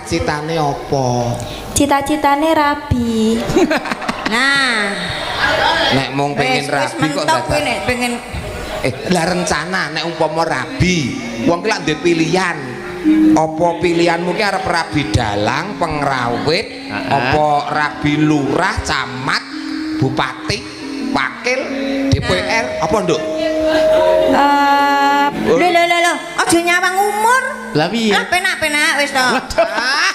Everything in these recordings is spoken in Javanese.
Cita-citane apa? Cita-citane rabi. Nah, Nek mung pengen wis wis rabi kok mentok kuwi dadak. nek pengen Lah rencana nek umpama rabi, wong ki lak duwe pilihan. Apa pilihanmu ki arep rabi dalang, pengrawit, apa rabi lurah, camat, bupati, wakil, DPR, apa nduk? Lho lho lho lho, aja nyawang umur. Lah piye? Ah penak-penak wis to. Ah,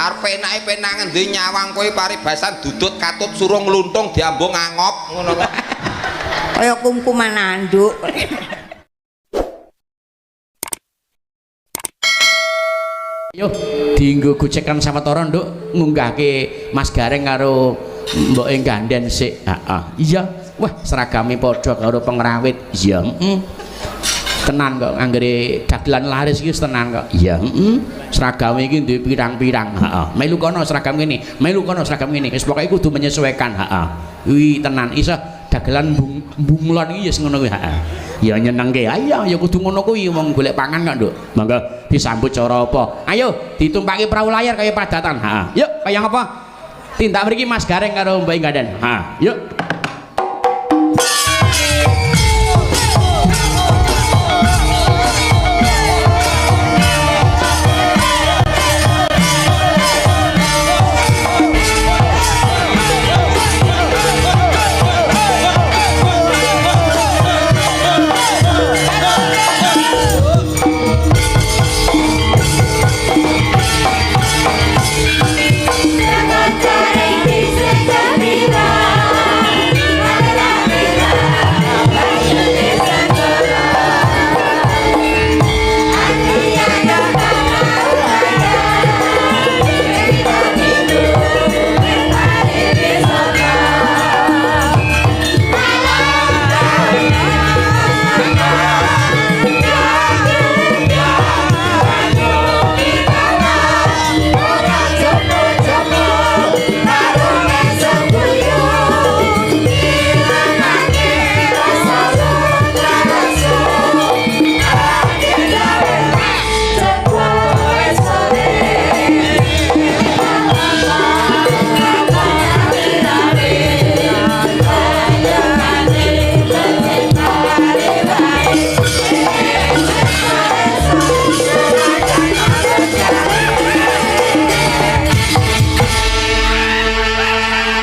arep penake penak ngendi nyawang kowe paribasan dudut katut surung luntung diambung angop ngono kok. Kaya kumkuman anduk. Yo dienggo gocekan sawetara nduk ngunggahke Mas Gareng karo mboke ganden sik. Heeh. Iya. Wah, seragame padha karo pengrawit. Iya, heeh. Tenan kok anggere dagelan laris iki wis tenan kok. Iya, heeh. Seragame iki duwe pirang-pirang. Heeh. Melu kono seragam ngene, melu kono seragam ngene. Wis pokoke kudu menyesuaikan, heeh. Kuwi tenan iso dagelan bunglon iki ya ngono kuwi, heeh. Ya nyenengke. Ayo ya kudu ngono kuwi wong golek pangan kok, Nduk. Monggo disambut cara apa? Ayo ditumpaki perahu layar kaya padatan. Heeh. Yuk, kaya ngapa? Tindak mriki Mas Gareng karo Mbak Ganden. Ha, yuk.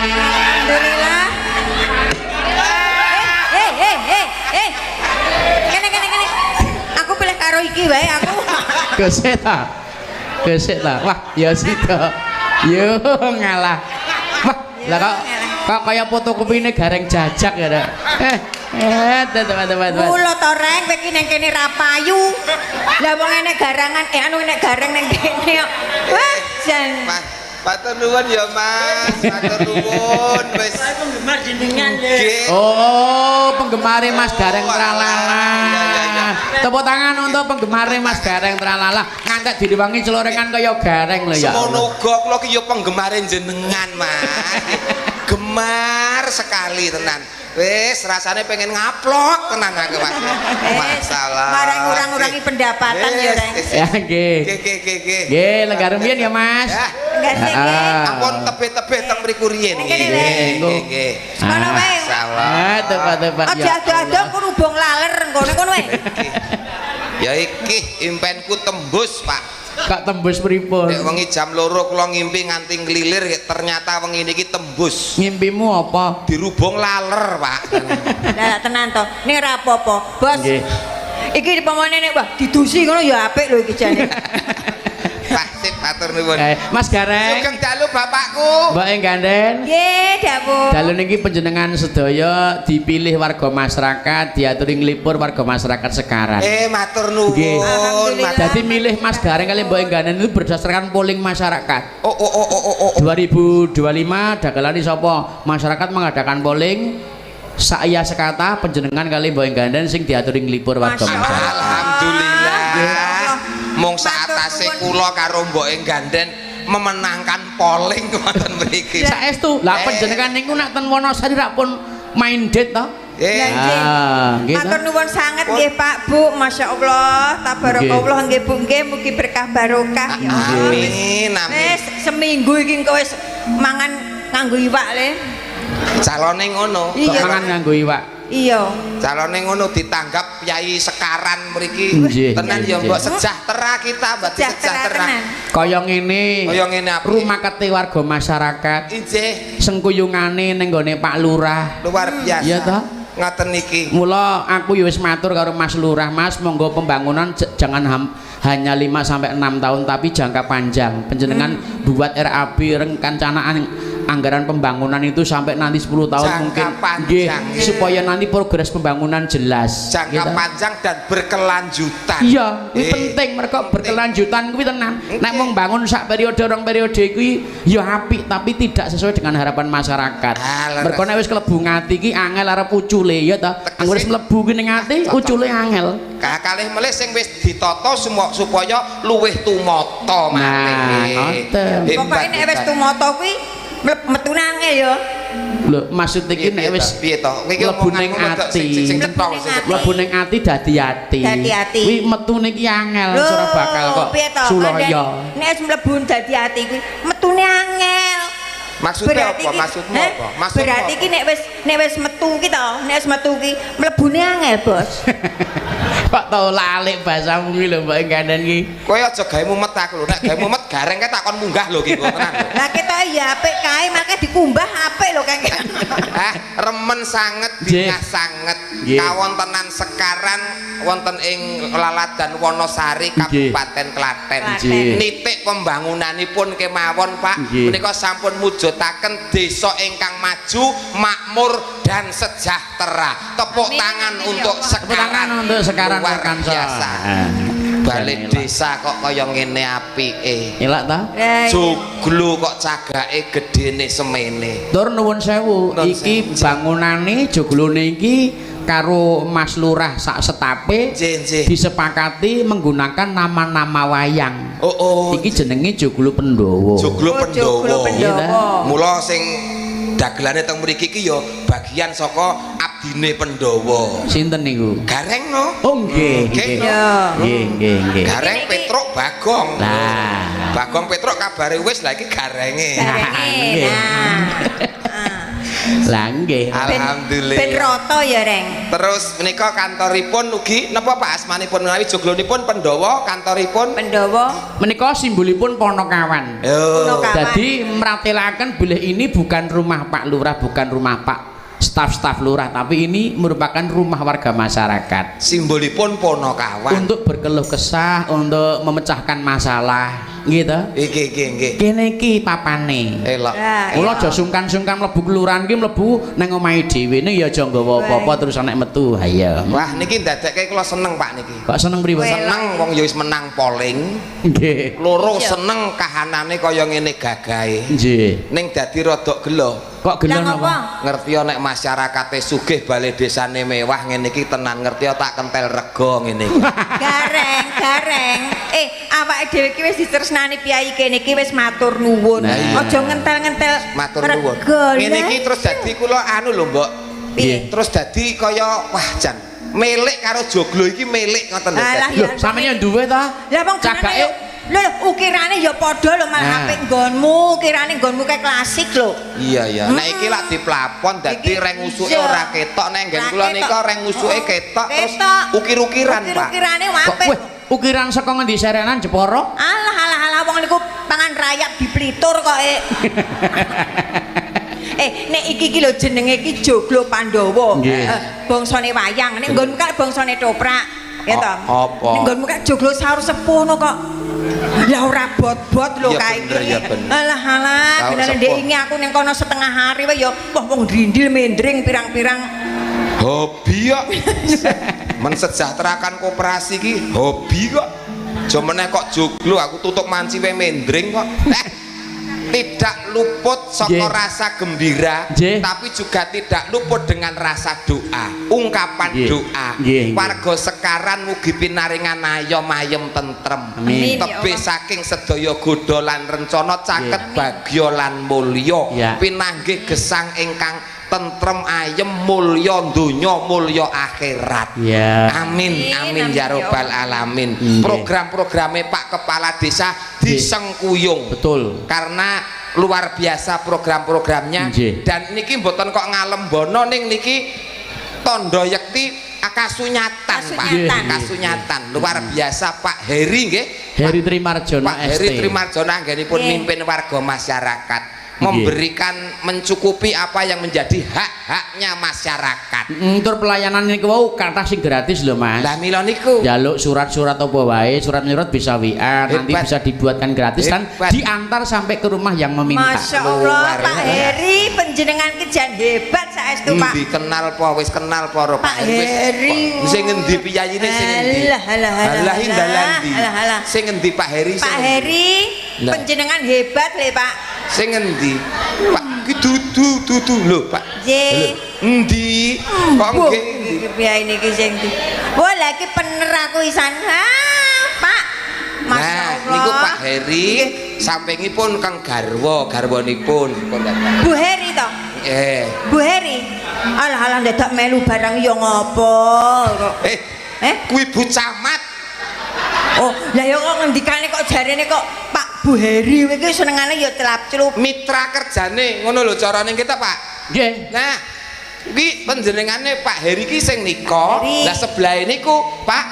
Alhamdulillah. Eh eh eh eh. Kene kene kene. Aku pilih karo iki wae aku. Gesek ta? Gesek ta? Wah, ya sida. Yo ngalah. Wah, lah kok kaya fotokopine Gareng Jajak ya, Dek. Teman-teman. Mula to reng kowe iki nang kene ra payu. Lah wong enek garangan eh anu enek gareng nang kene kok. Wah, jan. Mas, matur nuwun ya Mas, matur nuwun wis. Penggemar jenengan lho. Nggih. Oh, penggemare Mas Gareng Oh, Tralala. iya, iya, iya. Tepuk tangan untuk penggemare Mas Gareng Tralala. Ngantek direwangi celorengan kaya gareng lho ya. Semono uga kula ki ya penggemare jenengan, Mas. Gemar sekali tenan. Wis rasane pengen ngaplok tenan aku, Mas. Masalah. Marang ngurang-ngurangi pendapatan ya, Reng. Ya nggih. Nggih, nggih, nggih, nggih. Nggih, lenggah rumiyin ya, Mas. Ya. Enggak sih, nggih. Ah. Ampun tebih-tebih teng mriku riyin. Nggih, Nggih, nggih. Kono wae. Masalah. Ah, tepat-tepat. Aja ado-ado kurubung laler kono kono wae. Ya iki impenku tembus, Pak. Kok tembus pripun? Nek wengi jam 2 kula ngimpi nganti nglilir ternyata wengi niki tembus. Ngimpimu apa? Dirubung laler, Pak. Lah tenan to. Ning ora apa-apa. Bos. Nggih. Iki dipomone nek wah didusi ngono ya apik lho iki jane. Pak sip matur nuwun. Mas Gareng, Sugeng dalu bapakku. Mbak Ganden. Nggih, dawuh. Dalu niki panjenengan sedaya dipilih warga masyarakat, diaturi nglipur warga masyarakat sekarang. Matur nuwun. Nggih. Alhamdulillah. Jadi milih Mas Gareng kali Mbok Ganden itu berdasarkan polling masyarakat. Oh oh oh oh oh. oh. 2025 dagelane sapa? Masyarakat mengadakan polling saya sekata panjenengan kali Mbok Ganden sing diaturi nglipur warga Masya masyarakat. Alhamdulillah. Mung saatase Matur nuwun. kula karo mboke ganden memenangkan polling wonten mriki. Saestu, lah panjenengan niku nak ten Wonosari rak pun main date to? Nggih. Ah, nggih. Matur nuwun sanget nggih Pak Bu, masyaallah, tabarakallah nggih Bu nggih, mugi berkah barokah ya Allah. Amin, amin. Wis seminggu iki engko wis mangan nganggo iwak le. Calone ngono. Kok Iya. mangan nganggo iwak. Iya. Calone ngono ditanggap Kyai Sekaran mriki. Nggih, Tenan nggih, ya mbok nggih. sejahtera kita, mbok Sejahtera sejahtera. tenan. Kaya ngene. Kaya ngene apik. Rumakete warga masyarakat Injih, sengkuyungane ning gone Pak Lurah. luar biasa. Iya toh? Ngaten niki. Mula aku ya wis matur karo Mas Lurah, Mas, monggo pembangunan jangan hanya 5 sampai 6 tahun tapi jangka panjang. Panjenengan buat RAB rencanaan anggaran pembangunan itu sampai nanti 10 tahun Jangka mungkin panjang. nggih, supaya nanti progres pembangunan jelas. Jangka Gitu. panjang dan berkelanjutan. Iya, kuwi Eh, penting mergo berkelanjutan kuwi tenan. Nek Nggih. mung bangun sak periode rong periode kuwi ya apik tapi tidak sesuai dengan harapan masyarakat. Ah, leres. Mergo nek wis klebu ngati ki angel arep ucule ya ta. Tegese- Angger wis mlebu ki ning ati Cocok. ucule angel. Kalih melih sing wis ditata supaya luwih tumata Nah, malih. ngoten. Hebat, Pokoke nek wis hebat. tumata kuwi metu nangel ya. Lho, maksud iki Piye nek wis piye to? Kowe iki mlebu ning omonganmu rada ati. sing cetha sing cetha. Mlebu ning ati dadi ati. Dadi ati. Kuwi metune ki angel Lho, ora bakal kok piye to? sulaya. Nek wis mlebu dadi ati kuwi metune angel. Maksudnya apa? ki- Maksudmu Heh? apa? Maksudmu Berarti apa? ki nek wis metu ki to, nek wis metu ki mlebune angel, Bos. Kok tau lalik bahasamu ki lho mbok ganden ki. Kowe aja gawe mumet aku lho. Nek gawe mumet gareng kae takon munggah lho ki kok tenan lho. Lah ketoke ya apik kae, makane dikumbah apik lho kae. Eh, remen sanget, Nggih. bingah sanget. Nggih. Kawontenan Sekaran wonten ing Laladan Wonosari Nggih. Kabupaten Klaten. Nggih. Nitik pembangunanipun kemawon Pak, Nggih. menika sampun mujudaken desa ingkang maju, makmur dan sejahtera. Tepuk Amin, tangan amin, ya untuk Allah. Tepuk tangan Sekaran. untuk Sekaran Luar Kanca. biasa. Ah. Balik Elak. desa kok kaya ngene apike. Elak ta? Lah, iya. Joglo kok cagake gedene semene. Tur nuwun sewu, Nuwun iki sewu. bangunane joglone iki karo Mas Lurah sak setape Nggih, nggih. disepakati menggunakan nama-nama wayang. Oh, oh. Iki jenenge Joglo Pendowo. Joglo Oh, Joglo Pendowo. Pendowo. Mula sing dagelane teng mriki iki ya bagian saka abdine Pendowo. Sinten niku? Gareng no. Oh nggih, Nggih, nggih. no. Iya. Nggih, nggih, nggih. Gareng Iki- Petruk Bagong. Lah. Bagong Petruk kabare wis lah iki garenge. Garenge. Nggih. Nah. Ah. Lah nggih. Alhamdulillah. Ben rata ya, Reng. Terus menika kantoripun ugi napa Pak asmanipun menawi joglonipun Pendowo kantoripun Pendowo. Menika simbolipun Ponokawan. Yo. Ponokawan. Jadi meratelaken bilih ini bukan rumah Pak Lurah, bukan rumah Pak staf-staf lurah, tapi ini merupakan rumah warga masyarakat. Simbolipun Ponokawan. Untuk berkeluh kesah, untuk memecahkan masalah, gitu. Iki iki nggih. Kene iki papane. Elok. Lah, Mula iya. aja sungkan-sungkan mlebu kelurahan ki mlebu nang omahe dhewe ning ya aja nggawa apa-apa terus nek metu. Ha iya. Wah niki ndadekke kula seneng Pak niki. Kok seneng pripun? Weh. Seneng wong ya wis menang polling. Nggih. Loro Iya. seneng kahanane kaya ngene gagahe. Nggih. Ning dadi rodok gelo. Kok gelo Lah ngopo? napa? Ngerti nek masyarakate sugih bale desane mewah ngene iki tenan ngerti tak kentel rega ngene iki. Gareng, gareng. Eh, awake dhewe iki wis ditresnani piyai kene iki wis matur nuwun. Nah, iya. Aja ngentel-ngentel Matur nuwun. rega, Ngene lah. iki terus dadi kula anu lho, Mbok. Piye? Terus dadi kaya wah jan milik karo joglo iki milik ngoten lho. Alah, dadi. Lho, sampeyan duwe ta? Lah wong Cagake cagake lho lho ukirane ya padha lho malah Nah. apik nggonmu, ukirane nggonmu kayak klasik lho. Iya iya. Nek iki lak diplapon dadi Iki reng usuke iya. ora ketok nek nggen Ora kula ketok. nika reng usuke Oh, ketok terus ketok. ukir-ukiran, Pak. Ukir-ukirane Kok apik. weh, ukiran saka ngendi Serenan Jepara? Alah alah alah wong niku pangan rayap di Plitur kok eh. Eh, nek iki iki lho jenenge iki Joglo Pandawa. Nggih. Bangsane wayang. Nek nggonmu kan bangsane toprak. Ya to. Apa? Nek nggonmu kan Joglo saur sepuh no kok. Lah ora bot-bot lho Ya kae bener, iki. ya bener. Alah alah, Saur genane sepuh. ndek ingi aku ning kono setengah hari wae ya wah wong drindil mendring pirang-pirang. Hobi kok. Mensejahterakan koperasi ki hobi kok. Aja meneh kok joglo aku tutup manci wae mendring kok. Tidak luput saka Nggih. rasa gembira, Nggih. tapi juga tidak luput dengan rasa doa. ungkapan doa. Nggih, nggih. Warga Sekaran mugi pinaringan ayom ayem tentrem. Amin. Amin, ya Tebih Allah. saking sedaya godha lan rencana caket bagya lan mulya. Ya. Pinanggih gesang ingkang tentrem ayem mulya donya mulya akhirat. Ya. Amin Amin, amin ya amin, ya robbal alamin. Nggih. Program-programe Pak Kepala Desa disengkuyung. Betul. Karena luar biasa program-programnya Nggih. dan niki mboten kok ngalembono ning niki tondo yekti kasunyatan, Pak. Kasunyatan. Kasunyatan luar biasa Pak Heri nggih. Heri Trimarjono Pak Heri ST. Trimarjono anggenipun mimpin warga masyarakat, memberikan mencukupi apa yang menjadi hak-haknya masyarakat. Tur pelayanan niku wau kathah sing gratis lho, Mas. Lah mila niku Jaluk surat-surat apa wae, surat-surat bisa WA, nanti Hebat. bisa dibuatkan gratis dan Hebat. diantar sampai ke rumah yang meminta. Masya Allah, Luar Pak biasa. Heri, penjenengan kejan hebat saestu, Pak. Endi kenal po wis kenal po Pak Pak Heri wis. Heri. Kok sing ngendi piyayine sing ngendi? Alah, alah, alah, Alah indalan ndi? alah, alah. Sing ngendi Pak Heri sing Pak ngendi? Heri, Lah. penjenengan hebat le, Pak. Sing ngendi? Pak ki dudu dudu lho Pak. Nggih. Lho, endi? Kok Mbuh, nggih? iki piye niki sing di. Wah, lagi pener aku isan. Ah, Pak. Masya Nah, Allah. niku Pak Heri Nggih. sampingipun kang garwa, garwanipun. Bu Heri toh? Bu Heri. Alah alah ndadak melu barang ya ngopo kok. Eh, Eh? kuwi Bu Camat. Oh, lah ya kok ngendikane kok jarene kok Pak Bu Heri iki senengane ya celap-celup. Mitra kerjane ngono lho carane kita, Pak. Nggih. Nah, iki panjenengane Pak Heri ki sing nika, Heri. lah sebelah niku Pak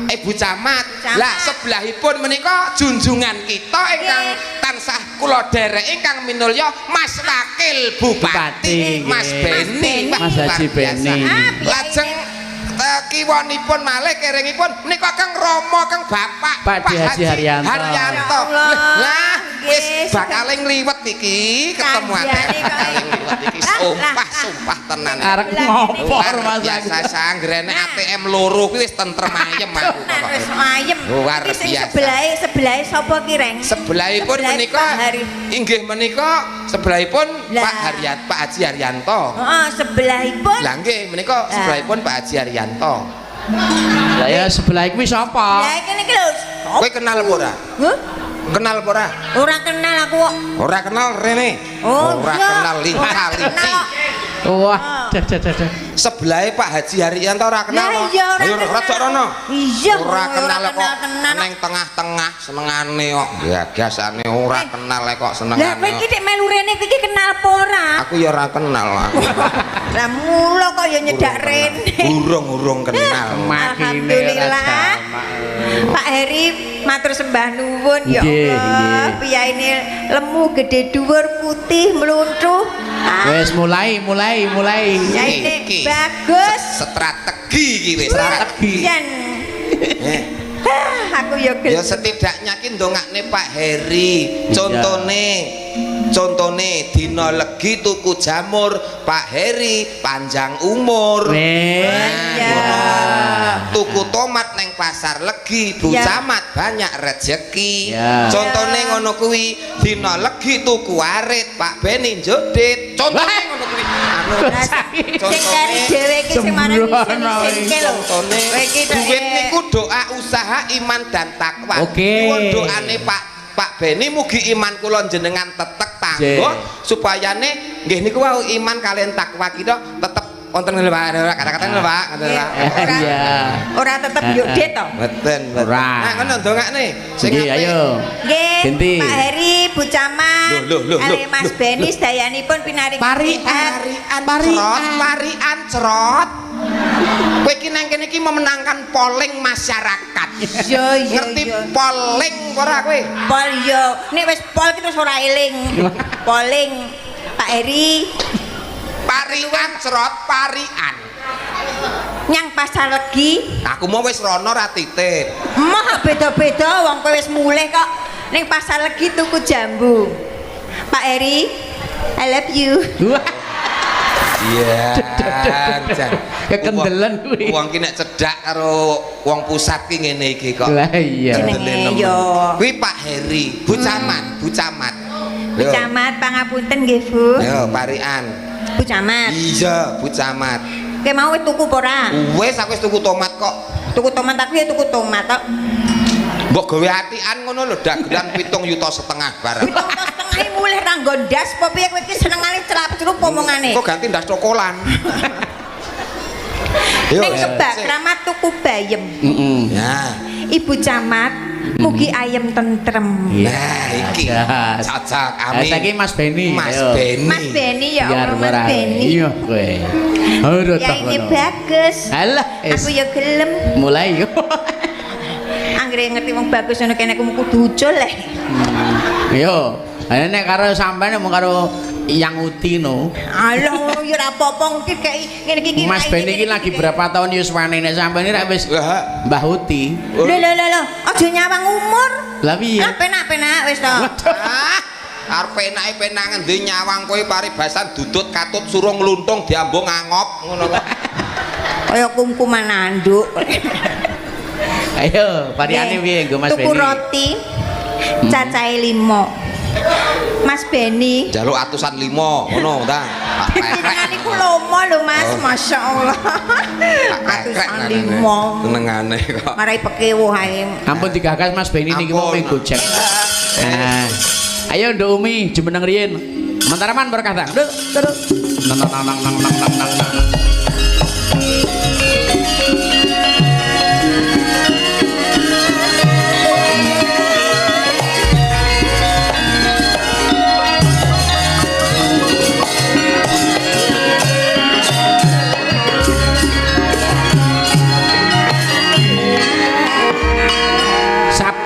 Ibu Camat. Camat. Lah sebelahipun menika junjungan kita ingkang tansah kula derek ingkang minulya Mas Wakil Bupati, Bupati, Mas nggih. Beni, Wah, Mas luar Haji biasa. Beni. Ah, piye Lajeng kiwanipun malih keringipun menika Kang Rama Kang Bapak Pak D. Haji Haryanto. Haryanto. Ya Allah. Lah wis Nggih, bakal ngliwet iki ketemu Kandhane akeh kok. bakal ngliwet iki Lah, sumpah lah. sumpah tenan. Arek Lah, ngopo Luar Mas biasa sanggrene ATM loro kuwi wis tentrem ayem aku Tenan pokoke. wis ayem. Luar Iki sing biasa. sebelahe sebelahe sapa ki, Reng? Sebelahipun Sebelahe menika Pak Hari. inggih menika sebelahipun Lah. Pak Haryat Pak Haji Haryanto. Heeh, sebelahipun. Lah nggih menika sebelahipun Pak Haji Haryanto. Lah ya sebelah kuwi sapa? Lah iki niki lho. Kowe kenal apa ora? Hah? Kenal apa ora? Ora kenal aku kok. Ora kenal rene. Oh, Ora iya. kenal lincah Ora linci. kenal kok. Wah, dah dah dah dah. Sebelahe Pak Haji Haryanto ora kenal. Lah kok. iya ora Ayo kenal. rada rono. Iya, Ora kenal kok. tenan. Neng tengah-tengah senengane kok. Biasane ora Eh. kenal kok Lah senengane. kowe iki nek melu rene kowe iki kenal apa ora? Aku ya ora kenal aku. Lah mula kok ya nyedak rene. Urung-urung kenal. Makine ora Alhamdulillah. jamak. Pak Heri matur sembah nuwun ya Nggih, Allah. nggih. Piyaine lemu gede dhuwur putih mluntuh. Ah, Wes mulai mulai mulai. Yaine Iki. bagus. Strategi iki wis Strategi. Jan. Eh. Ah, aku ya Ya gelem. setidaknya ki ndongakne Pak Heri. Contone contone dina legi tuku jamur, Pak Heri panjang umur. Weh. Nah, Ya. ngono. Tuku tomat neng pasar legi, Bu Ya. Camat banyak rejeki. Ya. Contone ngono kuwi, dina legi tuku arit, Pak Beni njodit. Contone ngono kuwi. Anu Lah, sing kari dhewe iki sing marang isin-isin lho. Contone Kowe iki tok, duit eh. niku doa usaha iman dan takwa. Oke. Nyuwun doane Pak Pak Beni mugi iman kula jenengan tetek tangguh supayane nggih niku wau iman kalian takwa kita tetep wonten lho Pak, kata-kata lho Pak, ngoten lho Pak. Ora- Iya. Ora tetep yo det to. Mboten, mboten. Ora. Nah, ngono ndongakne. Sing Nggih, apik. ayo. Nggih, Genti. Pak Heri, Bu Camat, Loh, loh, loh, kali loh, Mas loh, Beni sedayanipun pinaringan Parian. sehat. Parian cerot, parian cerot. Kowe iki nang kene iki memenangkan polling masyarakat. Iya, iya, Ngerti iya. polling apa ora kowe? Pol yo, nek wis pol ki terus ora eling. Polling. Pak Heri Parian cerot, parian. nyang pasar legi. Aku mau wis rono ra titip. Moh beda-beda wong kowe wis mulih kok. Ning pasar legi tuku jambu. Pak Heri, I love you. Wah, Iya. Jan. Kekendelen kuwi. Wong ki nek cedhak karo wong pusat ki ngene iki kok. Lah iya. Jenenge Kendele nemen. yo. Kuwi Pak Heri, Bu Camat, Bu Camat. Bu Yo. Camat pangapunten nggih, Bu. Yo, parian. Bu Camat. Iya, Bu Camat. Kowe mau wis tuku apa ora? Wis aku wis tuku tomat kok. Tuku tomat aku ya tuku tomat tok. Mbok gawe atikan ngono lho dagelan 7,5 juta barang. 7,5 juta mulih ra nggo ndas apa piye kowe iki senengane celap-celup omongane. Kok ganti ndas cokolan. Yo. Ning Kebak Kramat tuku bayem. Heeh. Ya. Ibu camat mugi ayem tentrem. Nah, iki cocok. Amin. Saiki Mas Beni. Mas Beni. Mas Beni ya Allah Mas Beni. Iya kowe. Ora Ya ini bagus. Alah, aku ya gelem. Mulai yo. Anggere ngerti wong bagus ngono kene aku kudu ucul leh. Yo, nek karo sampean mung karo Yang Uti no. Alah ngono ya ora apa-apa iki kei ngene iki. Mas Beni iki lagi berapa tahun yuswane nek sampean iki rak wis Mbah Uti. Lho lho lho, aja nyawang umur. Lah piye? Ah penak-penak wis to. Ah, arep penake penak ngendi nyawang kowe paribasan dudut katut surung luntung diambung angop ngono kok. Kaya kumkuman anduk. Ayo, variane piye nggo Mas Beni? Tuku roti cacahe 5. Mas Beni njaluk atusan 5 ngono ta. Jenengan iku lomo lho Mas, Masya Allah. Atusan 5. Senengane kok. Marai pekewuh ae. Ampun digagas Mas Beni niki wong gojek. Nah. Ayo Nduk Umi jumeneng riyin. Mentaraman berkah ta. Nduk, terus. Nang nang nang nang nang nang nang.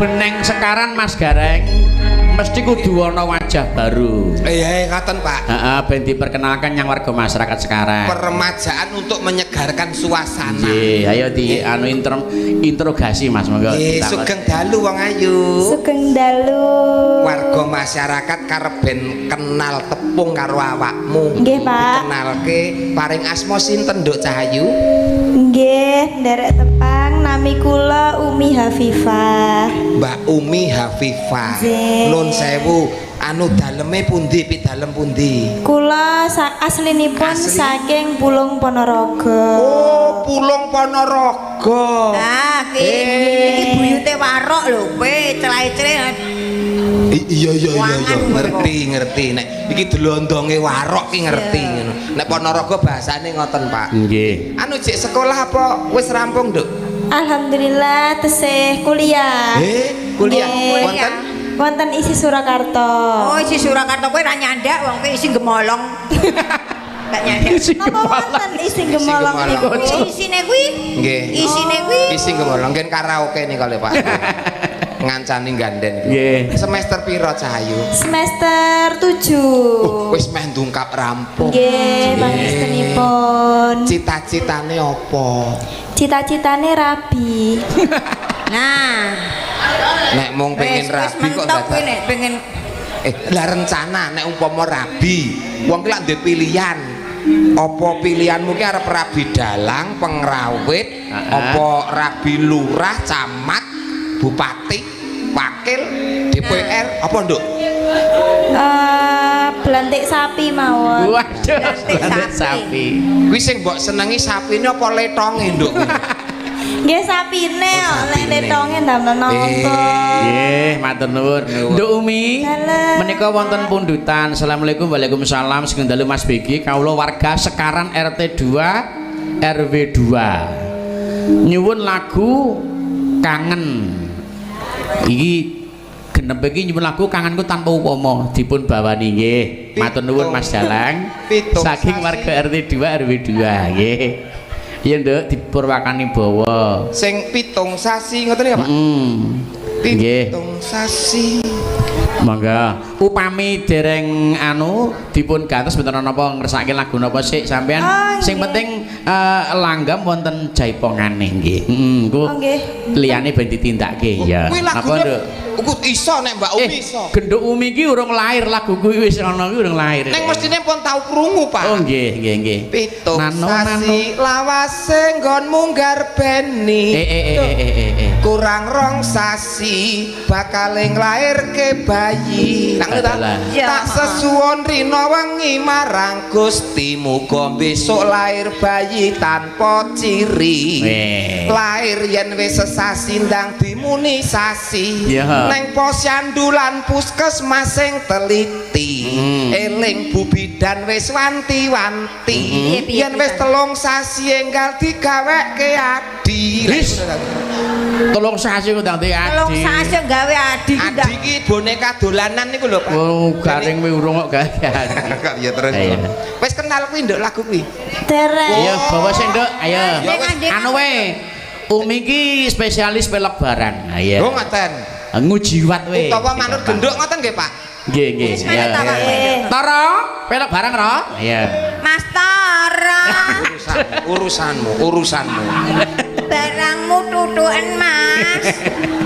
Beneng sekaran Mas Gareng mesti kudu ana wajah baru. Iya, ngaten Pak. Heeh, ben diperkenalkan yang warga masyarakat sekarang. Peremajaan untuk menyegarkan suasana. Nggih, ayo di anu interogasi Mas monggo. Nggih, sugeng dalu wong ayu. Sugeng dalu. Warga masyarakat karep ben kenal tepung karo awakmu. Nggih, Pak. Dikenalke paring asma sinten Nduk Cahayu? Nggih, nderek tepang nami kula Umi Hafifah. Mbak Umi Hafifah. Nun sewu, anu daleme pundi pidalem pundi? Kula aslinipun saking Pulung Ponorogo. Oh, Pulung Ponorogo. Ah, iki buyute warok lho, kowe celae-cele. Iya iya iya, ngerti ngerti. Nek iki delondonge warok ki ngerti ngono. Nek Ponorogo bahasane ngoten, Pak. Nggih. Anu jek sekolah apa wis rampung, Nduk? Alhamdulillah tesih kuliah. Kuliah. Wonten? Wonten isi Surakarta. Oh, isi Surakarta kowe ra nyandak wong kowe isi gemolong. Gak nyandak. Napa wonten isi gemolong niku? Isine kuwi? Nggih. Isine kuwi. Isi gemolong ngen karaoke nika lho, Pak. Ngancani ganden iku. Semester pira Cahayu? Semester 7. Wis meh ndungkap rampung. Nggih, pangestunipun. Cita-citane apa? Cita-citane rabi. Nah, nek mung pengen rabi kok dadak. Nek pengen lah rencana nek umpama rabi, wong ki lak ndek pilihan. Apa pilihanmu ki arep rabi dalang, pengrawit, apa rabi lurah, camat, bupati, wakil, DPR, apa Nduk? Belantik sapi mawon. Waduh, belantik sapi. Kuwi sing mbok senengi sapine apa letonge, Nduk? Nggih sapine, lek letonge ndamel napa. Nggih, matur nuwun. Nduk Umi, menika wonten pundutan. Assalamualaikum waalaikumsalam. Sugeng dalu Mas Begi, kawula warga Sekaran RT 2 RW 2. Nyuwun lagu Kangen. Iki genep iki nyuwun lagu Kangenku Tanpa Upama dipun bawani nggih. Matur nuwun Mas Dalang. Saking warga RT 2 RW 2 nggih. Iya Nduk dipurwakani bawa. Sing 7 sasi ngoten ya Pak? Nggih. 7 sasi. Monggo. Upami dereng anu dipun gantos mboten napa ngersake lagu napa sik sampean. Sing penting langgam wonten jaipongane nggih. Heeh, engko liyane ben ditindakake ya. Kuwi lagune Iku iso nek Mbak Umi iso. Genduk Umi iki urung lahir lagu kuwi wis ana kuwi urung lahir. Ning mestine pun tau krungu, Pak. Oh nggih, nggih, nggih. 7 Nano, sasi lawase nggonmu nggarbeni. Kurang 2 sasi bakal nglairke bayi. Nang ngono ta? Tak sesuwun rina wengi marang Gusti muga besok lahir bayi tanpa ciri. Lahir yen wis sesasi ndang dimunisasi. Neng posyandu lan puskesmas sing teliti. Eling Bu Bidan wis wanti-wanti. Yen wis 3 sasi enggal digaweke adi. Wis 3 sasi kok ndang adi. 3 sasi gawe adi. Adi iki boneka dolanan niku lho, Pak. Oh, garing kowe urung kok gawe adi. Ya terus. Wis kenal kuwi nduk lagu kuwi. Derek. Ayo bawa sik, Nduk. Ayo. Anu wae. Umi iki spesialis pelok barang. Ayo. Oh, ngoten. Ngujiwat we. Utawa manut genduk ngoten nggih, Pak? Nggih, nggih. Toro, pelok barang ro. Iya. Mas Toro. Urusanmu, urusanmu. Barangmu tutuken, Mas.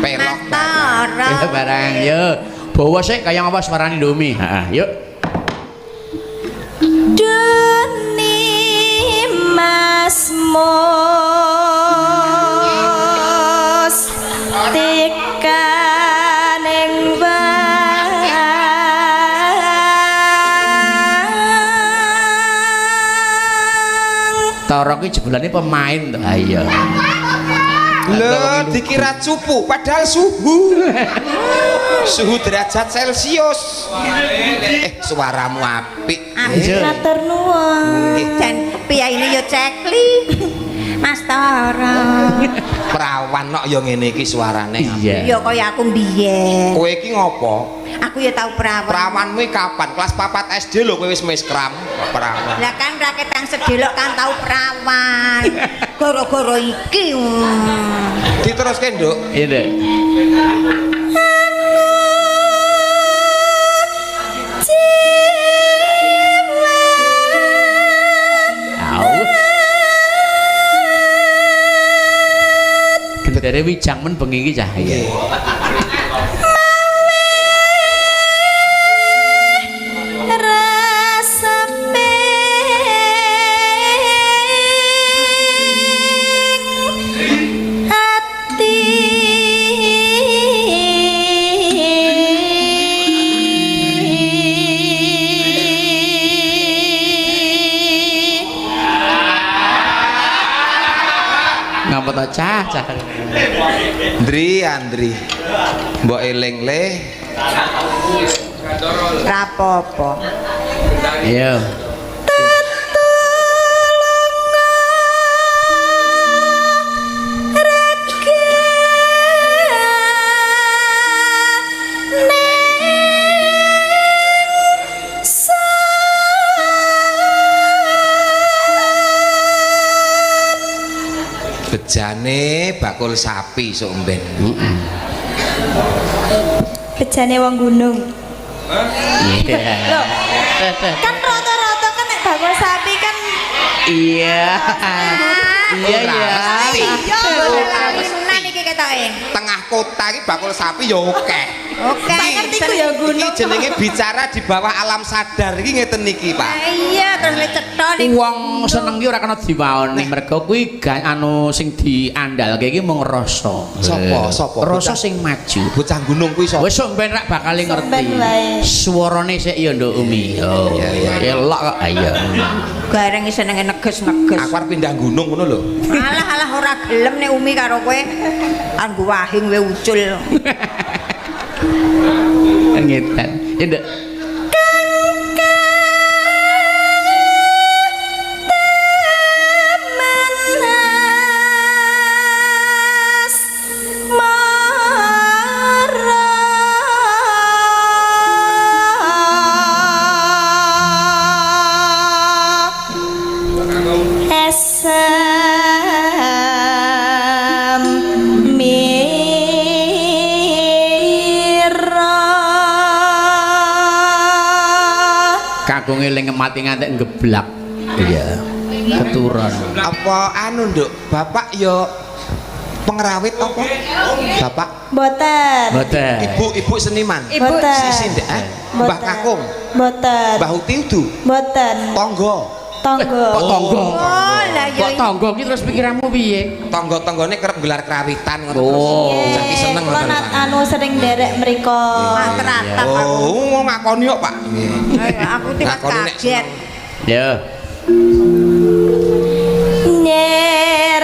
Pelok barang. Pelok barang, yo. Bawa sik kaya apa suarane Umi. Heeh, yuk. Duni Mas Mus tekaning wang. Toro ki jebulane pemain to. Ha iya. Lho, dikira cupu padahal suhu. Suhu derajat Celcius. Suaramu apik. Matur nuwun. Jan piyaine yo cekli. Mas Toro. Perawan kok yo ngene iki suarane. Iya. Ya kaya aku mbiyen. Kowe iki ngopo? Aku ya tau perawan. Perawanmu kapan? Kelas 4 SD lho kowe wis miskram perawan. Lah kan raketang sedelok kan tau perawan. Goro-goro iki. Diteruske, Nduk. Iya, Nduk. Gendere wijang men bengi iki cah. Iya. Cah, cah. Andri, Andri. Mbok eling le. Rapopo. Iya. Bejane bakul sapi sok mben. Heeh. Bejane wong gunung. Iya. Loh. Kan rata-rata kan nek bakul sapi kan iya. Iya iya. Iya. Sunan iki ketoke. Tengah kota iki bakul sapi ya akeh. Oke. Ngerti ku ya gunung. Iki jenenge bicara di bawah alam sadar iki ngeten niki, Pak. Iya, terus le cetha niku. Wong seneng ki ora kena diwaoni mergo kuwi anu sing diandalke iki mung rasa. Sapa? Sapa? Rasa sing maju. Bocah gunung kuwi sapa? Wis sok ben rak bakal ngerti. Suarane sik ya Nduk Umi. Oh. Elok kok. Iya. Gareng senenge neges-neges. Aku arep pindah gunung ngono lho. Alah alah ora gelem nek Umi karo kowe. Anggo wahing kowe ucul. Ngetan. Ya Nduk. Kakung eling mati ngantek ngeblak. Iya. Keturun. Apa anu, Nduk? Bapak yo Pengrawit apa? Bapak? Mboten. Mboten. Ibu-ibu seniman. Ibu Mboten. Sisi ndek, eh? Mbah Kakung. Mboten. Mbah Uti udu. Mboten. Tangga. Tangga. Kok tangga? Oh, lah ya. Kok tangga ki terus pikiranmu piye? Tangga-tanggane kerep gelar krawitan ngono terus. Oh. Saiki seneng Kula ngoten. nat anu sering nderek mriko. Tratap aku. Oh, ngakoni kok, Pak. Aku tiwas Ngakoni nek kaget. seneng. Ya.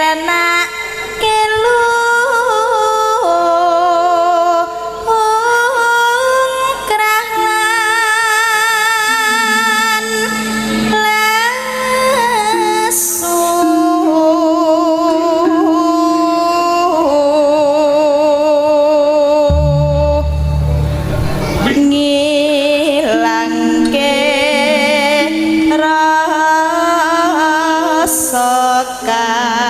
Nyerenake lu krahan lesu ngilangke rasa kang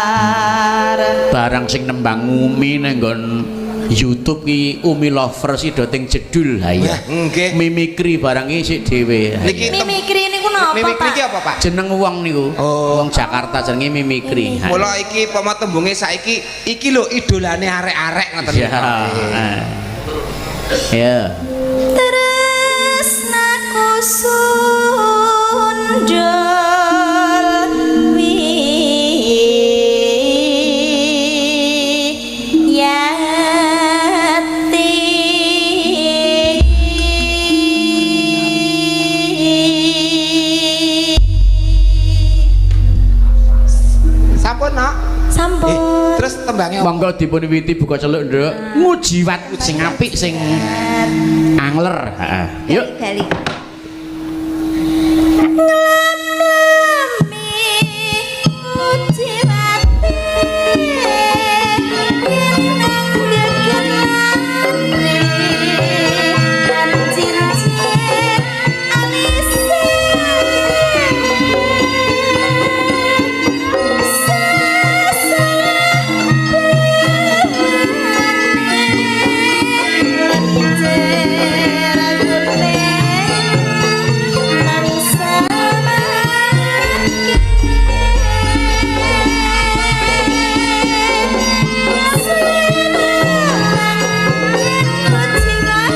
samar. Barang sing nembang Umi nang nggon YouTube ki Umi Lovers iki do ting jedul ha iya. Wah, nggih. Mimikri barang iki sik dhewe. Ha Niki iya. Mimikri niku napa, Mimikri Pak? ki apa, Pak? Jeneng wong niku. Oh. Wong Jakarta jenenge Mimikri. Ha. Mula iki pomo tembunge saiki iki lho idolane arek-arek ngoten Ya. niku. Ya. Tresnaku sundul wiyati. Sampun, Nok. Sampun. Terus tembangnya apa? Monggo dipun wiwiti buka celuk, Nduk. Ngujiwat sing apik sing angler. Heeh. Yuk. Gali. Nglam-lami ujiwati yen nang geger ati lan cincin alise sasalah lenjer nang samake seneng yen kucingan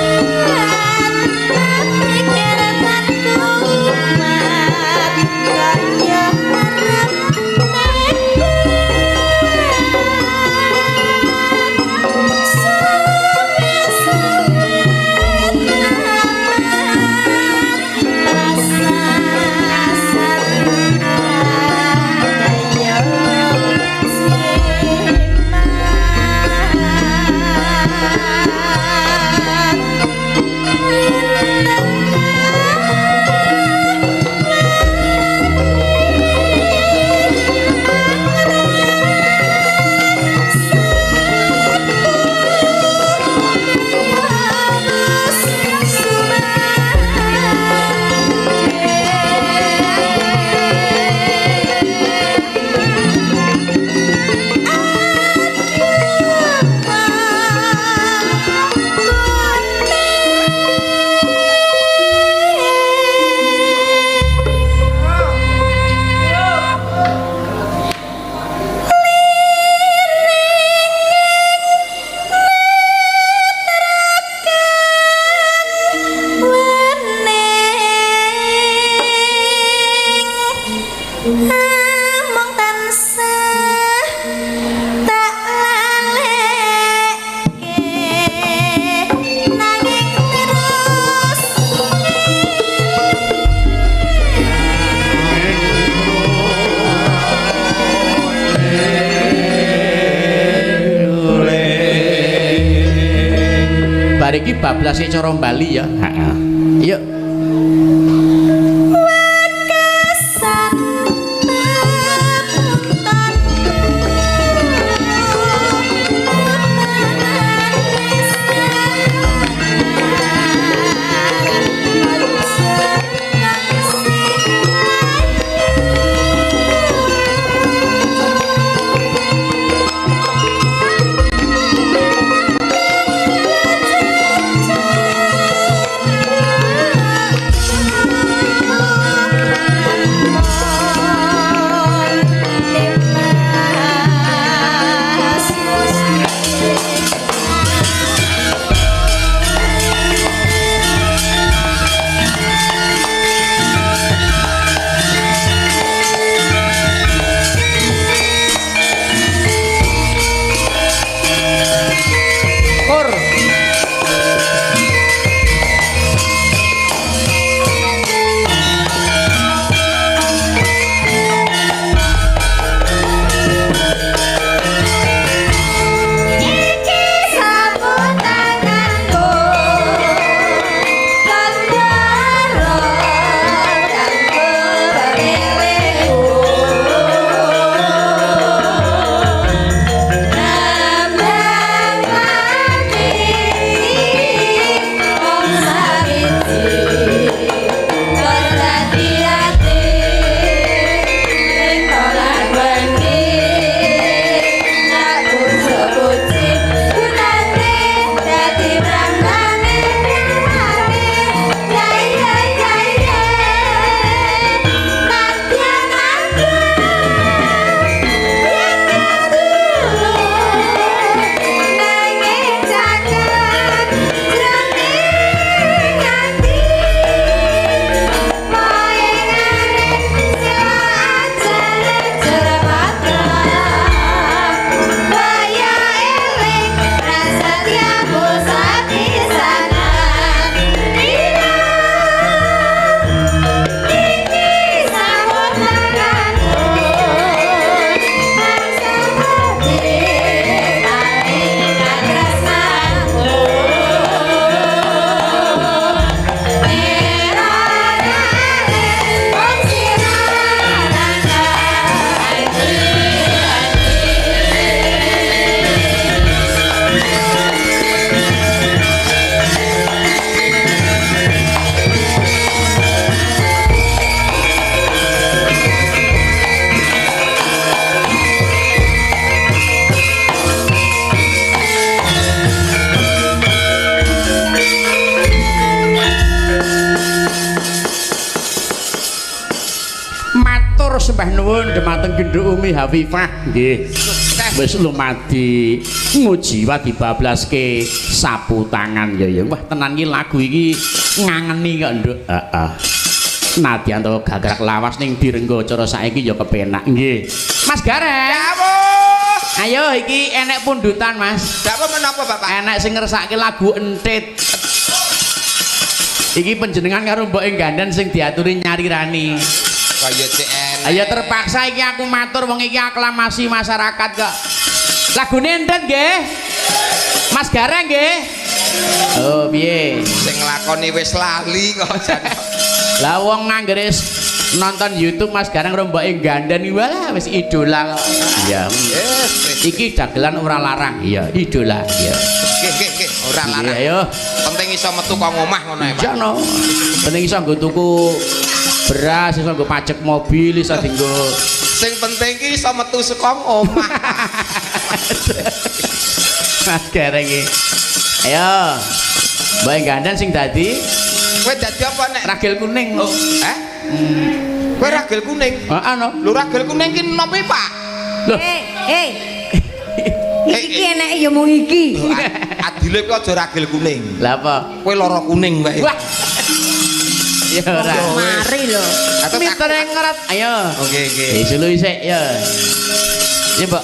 pikir tan kuat kaya arep Wening among tansah tak laleke nanging terus Bar iki bablase cara Bali ya. Heeh. Yuk. wekasan pepunton Nuwun dumateng Genduk Umi Hafifah nggih. Sukses. Wis lumadi ngujiwa dibablaske sapu tangan ya ya. Wah tenan iki lagu iki ngangeni kok, Nduk. Heeh. Nadyan to gagrak lawas ning direnggo cara saiki ya kepenak nggih. Mas Gareng. Dawuh. Ayo iki enek pundutan, Mas. Dawuh menapa, Bapak? Enek sing ngersake lagu Entit. Iki panjenengan karo mboke gandhen sing diaturi nyarirani. Kaya CN. Ayo terpaksa iki aku matur wong iki aklamasi masyarakat kok. Lagune Entit nggih. Mas Gareng nggih. Oh, piye? Sing nglakoni wis lali kok jan. Lah wong anggere nonton YouTube Mas Gareng karo mboke gandhen iki walah wis idola kok. Iya. Yes. Iki dagelan ora larang. Iya, idola. Iya. Nggih, nggih, nggih, ora larang. Iya, ayo. Penting iso metu kok ngomah ngono ya, Pak. Iya no. Penting iso nggo tuku beras, iso nggo pajak mobil, iso dienggo. Sing penting ki iso metu saka omah. Mas Gareng iki. Ayo. Mboke gandhen sing dadi Kowe dadi apa nek? ragil kuning. Oh, eh? Kowe ragil kuning. Heeh no. Lho ragil kuning ki nopo, Pak? Loh. Eh, eh. Iki ki eneke ya mung iki. Adile kuwi aja ragil kuning. Lah apa? Kowe lara kuning wae. Wah. Ya ora. Mari lho. Atau Mitere ngeret. Ayo. Oke, oke. Disulu isik ya. Ya, Mbok.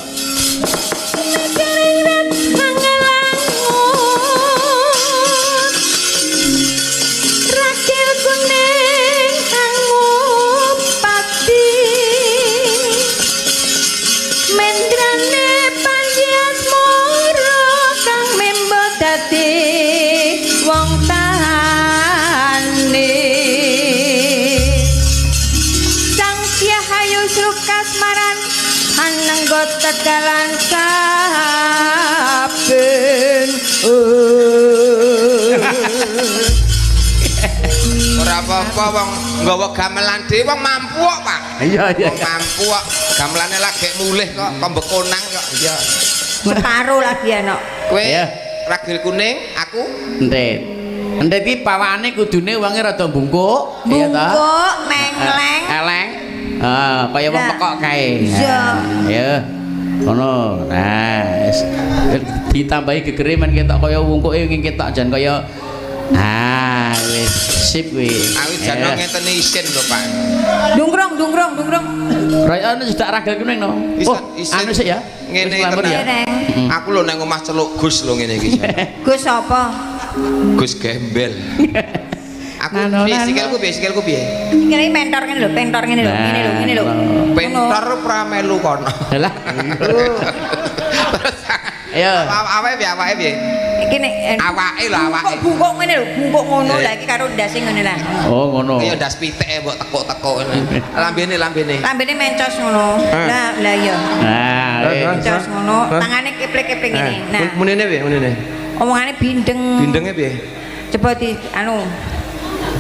Ragil kuning angupati mendrane Panji Asmara kang membo dadi wong tani Sang Kyai Hayu Srukasmaran anenggo tegalan saben. Ora apa-apa wong nggawa gamelan dhewe wong mampu kok, Pak. Iya, iya. Wong mampu kok. Gamelane lagi mulih kok, kok bekonang kok. Iya. Separo lagi ana. Kowe Iya. ragil kuning, aku Entit. Entit iki pawakane kudune wonge rada bungkuk, iya ta? Bungkuk, mengleng. Eleng. Ah, kaya wong Lah. pekok kae. Iya. Ya. Ngono. Nah, wis. Ditambahi gegere men ketok kaya wungkuke ngene ketok jan kaya ah, wis sip kuwi. aku jan Eh. ngeten isin lho, Pak. Dungkrong, dungkrong, dungkrong. Roy anu sudah ragil kuning no. Isin, Oh, isin. anu sik ya. Ngene Wis lamur ya. tenan. Aku lho nang omah celuk Gus lho ngene iki. jan. Gus apa? Gus gembel. Aku Nano, piye nano. sikilku piye sikilku piye? Kene mentor ngene lho, pentor ngene lho, ngene lho, ngene lho. Pentor ora melu kono. Lah. Terus Ayo. awake piye awake piye? Iki nek Awake lho awake. Bungkuk ngene lho, bungkuk ngono Eh. lah iki karo ndase ngene lah. Oh, ngono. Kaya ndas pitik mbok tekuk-tekuk ngene. Lambene lambene. Lambene mencos ngono. Lah, lah iya. Nah, wis. Mencos ngono, tangane keplek-keplek ngene. Nah, Munine piye munine? omongane bindeng. Bindenge piye? Coba di anu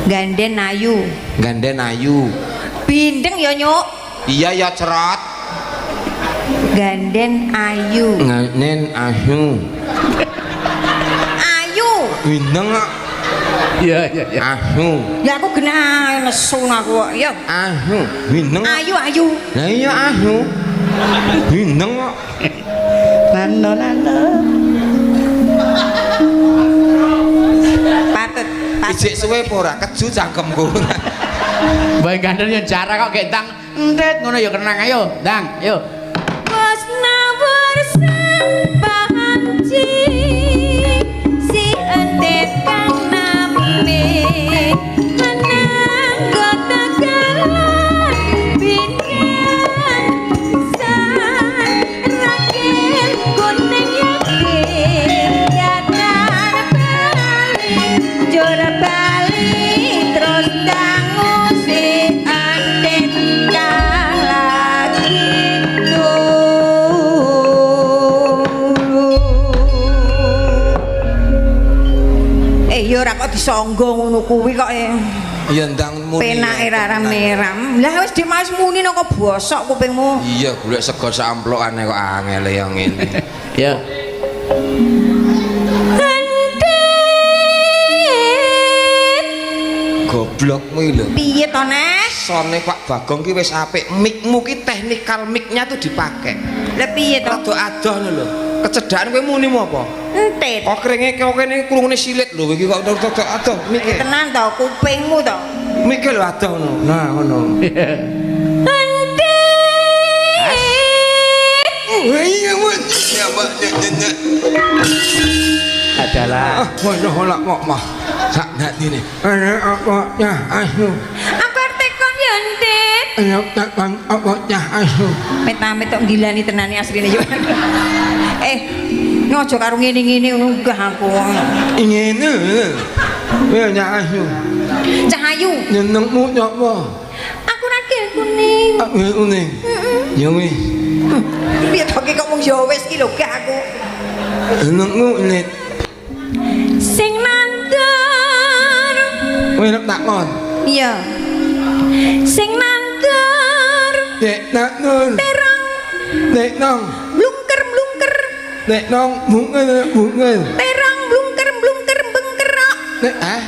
ganden ayu. Ganden ayu. Bindeng ya nyuk. Iya ya cerot. Ganden ayu. Ganden ayu. Ayu. Bindeng kok. Iya, iya, iya. Ayu. Ya aku genah nesu aku kok. Ya. Ayu. Bindeng. Ayu ayu. Lah iya ayu. Bindeng kok. Nano nano. Patut. Patut. Ijik suwe apa ora? Keju cangkemku. Mbak gandeng yo jarak kok gek ndang entet ngono ya kenang ayo, ndang, ayo. Wes nawar panci si entet kang nami menanggo tegalan bintang san ragil kuning yakin yatar bali jor bali terus dangu si entet kang lagi turu. Ya ora kok disangga ngono kuwi kok Ya ndang muni. Penake ra rame-ram. Lah wis Dimas muni nang kok bosok kupingmu. Iya, golek sego samplokane kok angel ya ngene. Ya. Entit. Goblokmu iki lho. Piye to, Nes? Sone Pak Bagong ki wis apik. Mikmu ki teknikal miknya tuh dipakai. Lah piye to? Rada adoh lho. Kecedhakan kowe munimu apa? Entit. Kok keringe kok kene krungune silit lho iki kok rada adoh mike. Tenan to kupingmu to. Mike lho adoh ngono. Nah ngono. Entit. Adalah Waduh ora kok mah. Sak dadine. Apa ya asu. Aku arep tekon ya Entit. Tekon apa ya asu. Amit-amit tok gilani tenane asline yo. Ngojo karo ngene-ngene ngono gah aku. Ngene. Ya asu. Cahayu. Nyenengmu apa? Aku ragil kuning. Aku kuning. Ya wis. Piye to ki kok mung ya wis ki lho gah aku. Nyenengmu nek sing nandur. Kowe arep takon. Iya. Sing nandur. Nek nandur. Terong. Nek nong. Blungker-blungker. Nek nong bungker-bungker. Terong blungker-blungker bengkerok. Nek ah.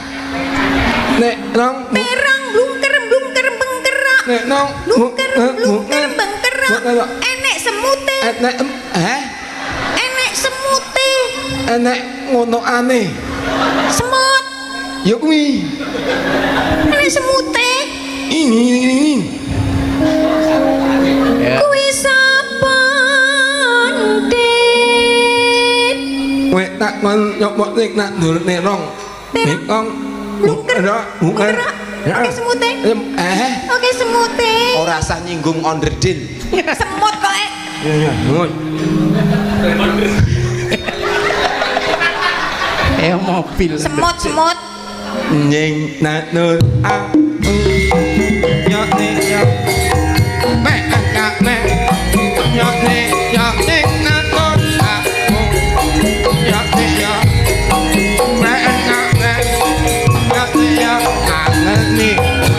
Nek nong terong blungker-blungker bengkerok. Nek nong blungker-blungker bengkerok. Enek semute. Enek eh? Enek semute. Enek ngono aneh. Semut. Ya kuwi. Enek semute. Ini. Kuwi sapa Ndit? Kowe takon nyopo nek nandur terong. Terong blungker. Blungker. Oke semute. Eh. Oke semute. Ora usah nyinggung onderdil. Semut kok eh. Iya, iya. Mobil. Semut, semut. Nying nandur a nyok nek nyok. Mek angka mek. Nyok nek nyok nek nandur a nyok nek nyok. Mek angka mek. Nyok nek nyok angel ni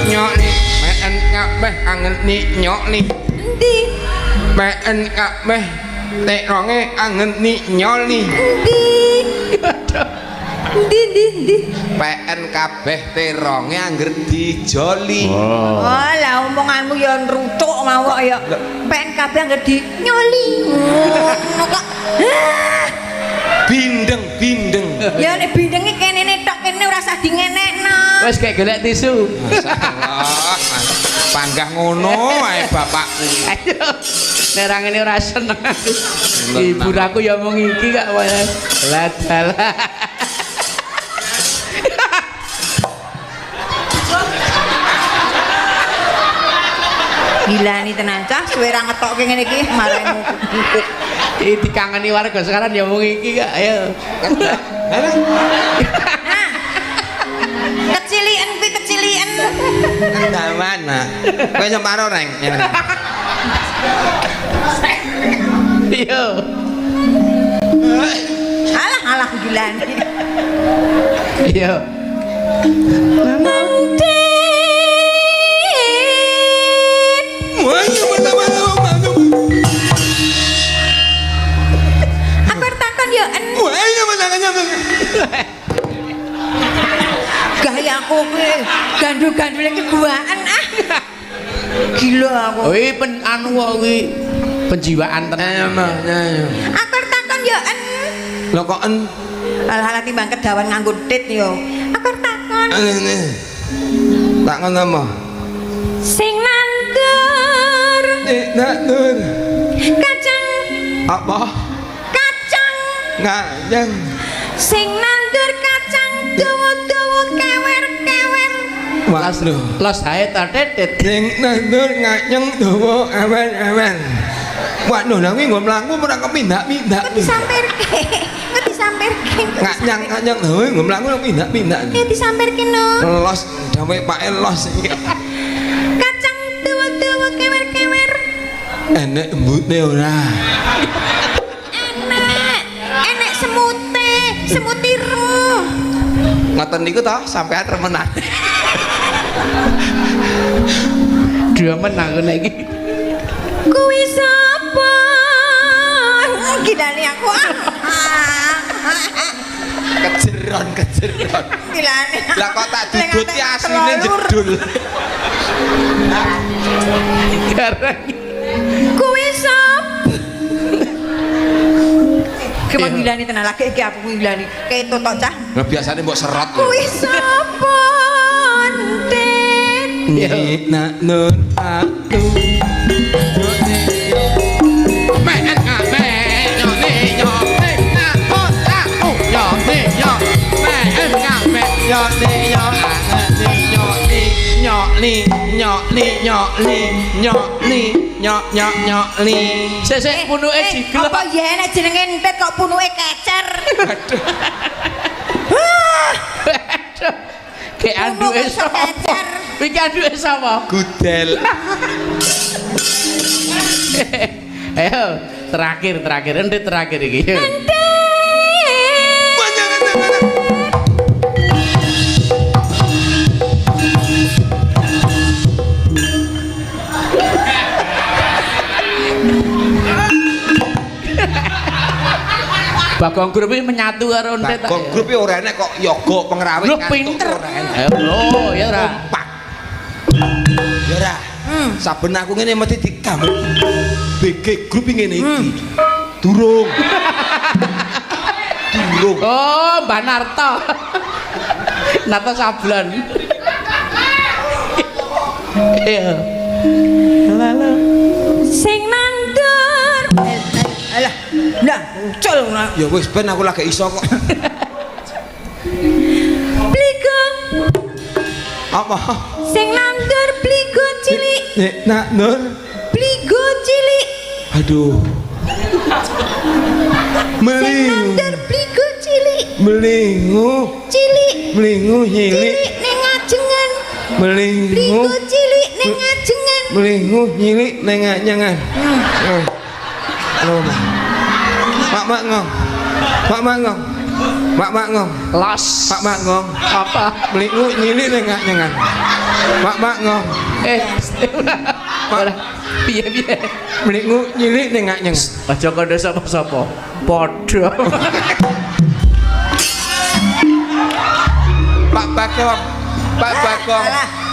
nyok ni. Mek angka mek angel ni nyok ni. Endi? Mek angka mek teronge angel ni nyol ni. Endi? Ndi ndi ndi. PN kabeh teronge angger dijoli. Oh, lah omonganmu ya nrutuk mawon ya. PN kabeh angger dinyoli. Ngono kok. Bindeng bindeng. Ya nek bindeng iki kenene tok kene ora usah dingenekno. Wis kayak golek tisu. Masyaallah. Panggah ngono ae bapakku. Ayo. Nek ra ngene ora seneng aku. Ibu aku ya mung iki kok. Lah dalah. Gilani tenan cah suwe ra ngetokke ngene iki maremu. Iki dikangeni warga sekarang ya mung iki kok. Ayo. Nah. Kecilian kuwi kecilian. Ndawan, Mak. Kowe nyeparo reng. Yo. Alah alah gilani. Yo. Aku takon ya en. Gayaku kuwi gandul-gandule keguaan ah. Gila aku. Kuwi pen anu kok kuwi penjiwaan tenan. Aku takon ya en. Lho kok en? Alah-alah timbang kedawan nganggo tit yo. Aku takon. Takon apa? Sing nandur. Nandur. Kacang. Apa? Kacang. Kacang. Sing nandur kacang dawa-dawa kewer-kewer. Waduh. Los hae ta tetet. Sing nandur kacang dawa kewer-kewer. Waduh, lha kuwi nggo mlaku ora kepindak-pindak. Kok disamperke? Kok disamperke? Kacang-kacang dawa nggo mlaku ora pindak-pindak. Ya disamperke no. Los dawe pake los iki. Kacang dawa-dawa kewer-kewer. Enek embute ora? Enek. Enek semute, semut ireng. Ngoten niku to sampean remenan. Dua menang aku nek iki. Kuwi sapa? Gilani aku. Kejeron, kejeron. Gilani. Lah kok tak dudut ki asline jedul. Gareng. Kuwi sapa? Kemang ngilani tenan lagi iki aku ngilani. Keto tok cah. Lah biasane mbok serot. Kuwi sapa? Entit. Nek nak nun aku. Yo ni yo a ni yo ni nyo ni nyo ni nyo ni nyo ni nyo nyo nyo ni. Sik sik punuke jigel. Apa ya nek jenenge entit kok punuke kecer. Aduh. Kayak anduke sapa? Iki anduke sapa? Gudel. Ayo, terakhir entit terakhir iki. Entit. Bagong grup iki menyatu karo entit. Bagong grup iki ora enek kok yoga pengrawit ngantuk pinter. Ora enek. Lho, ya ora. Kompak. Ya ora. Saben aku ngene mesti digambar. BG grup ngene iki. Durung. Durung. Oh, Mbah Narto. Narto sablon. Iya. Lalu sing nandur. Alah. Lah, ucul. Ya wis ben aku lagi iso kok. Bligo. Apa? Sing nandur bligo cilik. Nek nandur bligo cilik. Aduh. Sing nandur bligo cilik. Melingu. Cilik. Melingu cilik. Cilik ning ajengan. Melingu. Bligo cilik ning ajengan. Melingu cilik ning ajengan. Halo. Mak mak ngong. Mak mak ngong. Mak mak ngong. Los. Mak mak ngong. Apa? Melingu cilik ning ajengan. Mak mak ngong. Ora. Piye-piye? Melingu cilik ning ajengan. Aja kandha sapa-sapa. Padha. Pak Bagong. Pak Bagong.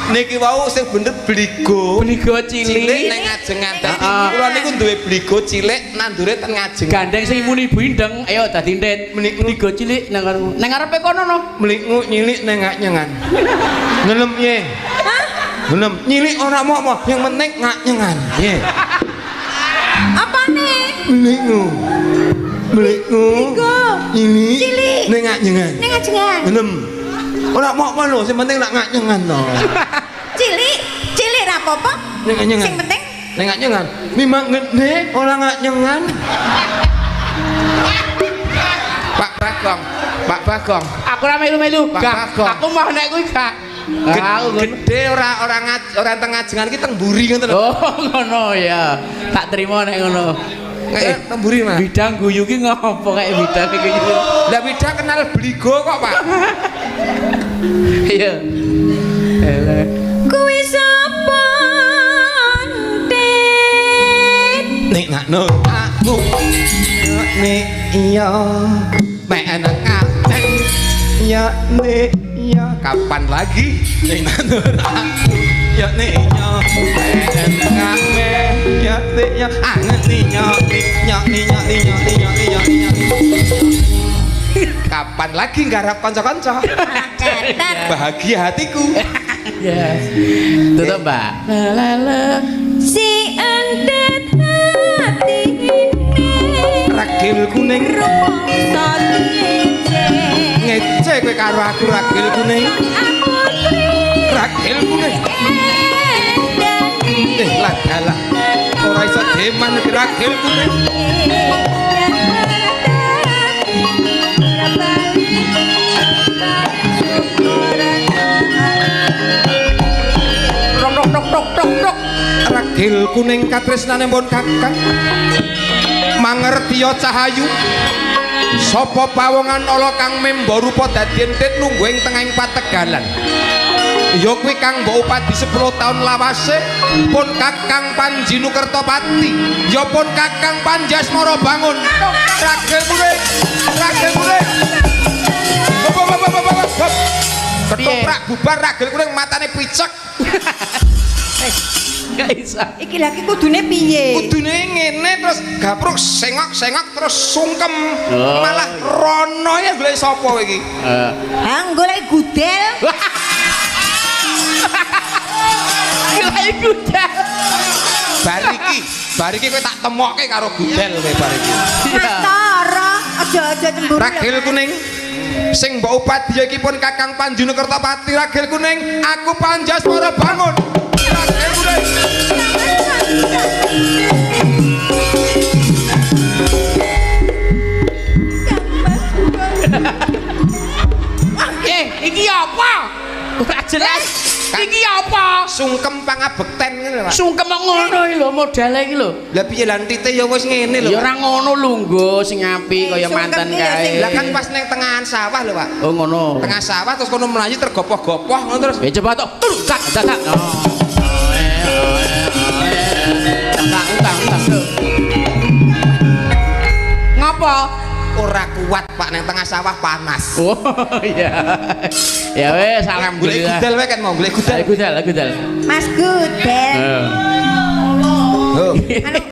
Niki wau sing bener bligo. Bligo cilik ning ajengan. Dadi kula niku duwe bligo cilik nandure teng ajengan. Gandeng sing muni Bu Indeng, ayo dadi entit. Bligo cilik nang nang ngarepe kono no. Melingu cilik ning ajengan. Ngelem piye? Hah? Ngelem cilik ora mau-mau, yang penting ngajengan. Piye? Apane? Melingu. Melingu. Cilik ning ajengan. Ning ajengan. Ngelem. Ora mau-mau lho, sing penting nak ngajengan to. Cilik, cilik ra apa-apa. Ning ajengan. Sing penting ning ajengan. Mimang ngene ora ngajengan. Pak Bagong, Pak Bagong. Aku ora melu-melu. Gak, aku mau nek kuwi gak. Gede ora ora teng ajengan iki teng mburi ngoten lho. Oh, ngono ya. Tak terima nek ngono. Teng mburi, Mas. Bidang guyu ki ngopo kayak bidang iki. Lah bidang kenal bligo kok, Pak. Iya. Kuwi sapa entit? Nek nak no aku. Nek iya. Mek nang ya nek iya. Kapan lagi? Nek nak no aku. Ya nek iya. Mek nang ya nek ya anget nih yo nih yo nih yo nih yo nih yo nih yo. Kapan lagi nggarap kanca-kanca? Bahagia hatiku. Ya. Tutup, Mbak. La la. Si entit hati ini ragil kuning rumangsa ngece. Ngece kowe karo aku ragil kuning. Ragil kuning. Lah dalah. Ora iso deman iki ragil kuning. Ragil kuning katresnane pun kakang mangertiya cahayu sapa pawongan ala kang memba rupa dadi entit lungguh ing tengahing pategalan ya kuwi kang mbok upadi 10 taun lawase pun kakang Panji Nukertapati ya pun kakang Panji Asmara bangun. Ragil kuning, ragil kuning. Ketoprak bubar ragil kuning matane picek. Gak iso. Iki lagi kudune piye? Kudune ngene terus gapruk sengok-sengok terus sungkem. Oh. Malah rono ya golek sapa kowe iki? Eh. Ha golek gudel. Golek gudel. Bar iki kowe tak temokke karo gudel kowe bar iki. Mas Toro, aja-aja cemburu. Ragil Kuning sing mbok upadya iki pun Kakang Panjuna Kertapati. Ragil Kuning, aku Panjaswara bangun. Ragil Kuning. Iki apa? Ora jelas. Iki apa? Sungkem pangabekten ngene lho, Pak. Sungkem kok ngono iki lho modele iki lho. Lah piye lah entite ya wis ngene lho. Ya ora ngono lungguh sing apik kaya Sungkem mantan ki ya kae. sing Lah kan pas neng tengahan sawah lho, Pak. Oh ngono. Tengah sawah terus kono mlayu tergopoh-gopoh ngono terus. Ya coba tok. Tur tak tak tak. Oh. Tak utang utang. Ngopo? Ora kuat, Pak, neng tengah sawah panas. Oh iya. Ya wis Golek alhamdulillah. gudel wae kan mau golek gudel. Gudel, gudel. Mas Gudel. Heeh. Oh. Anu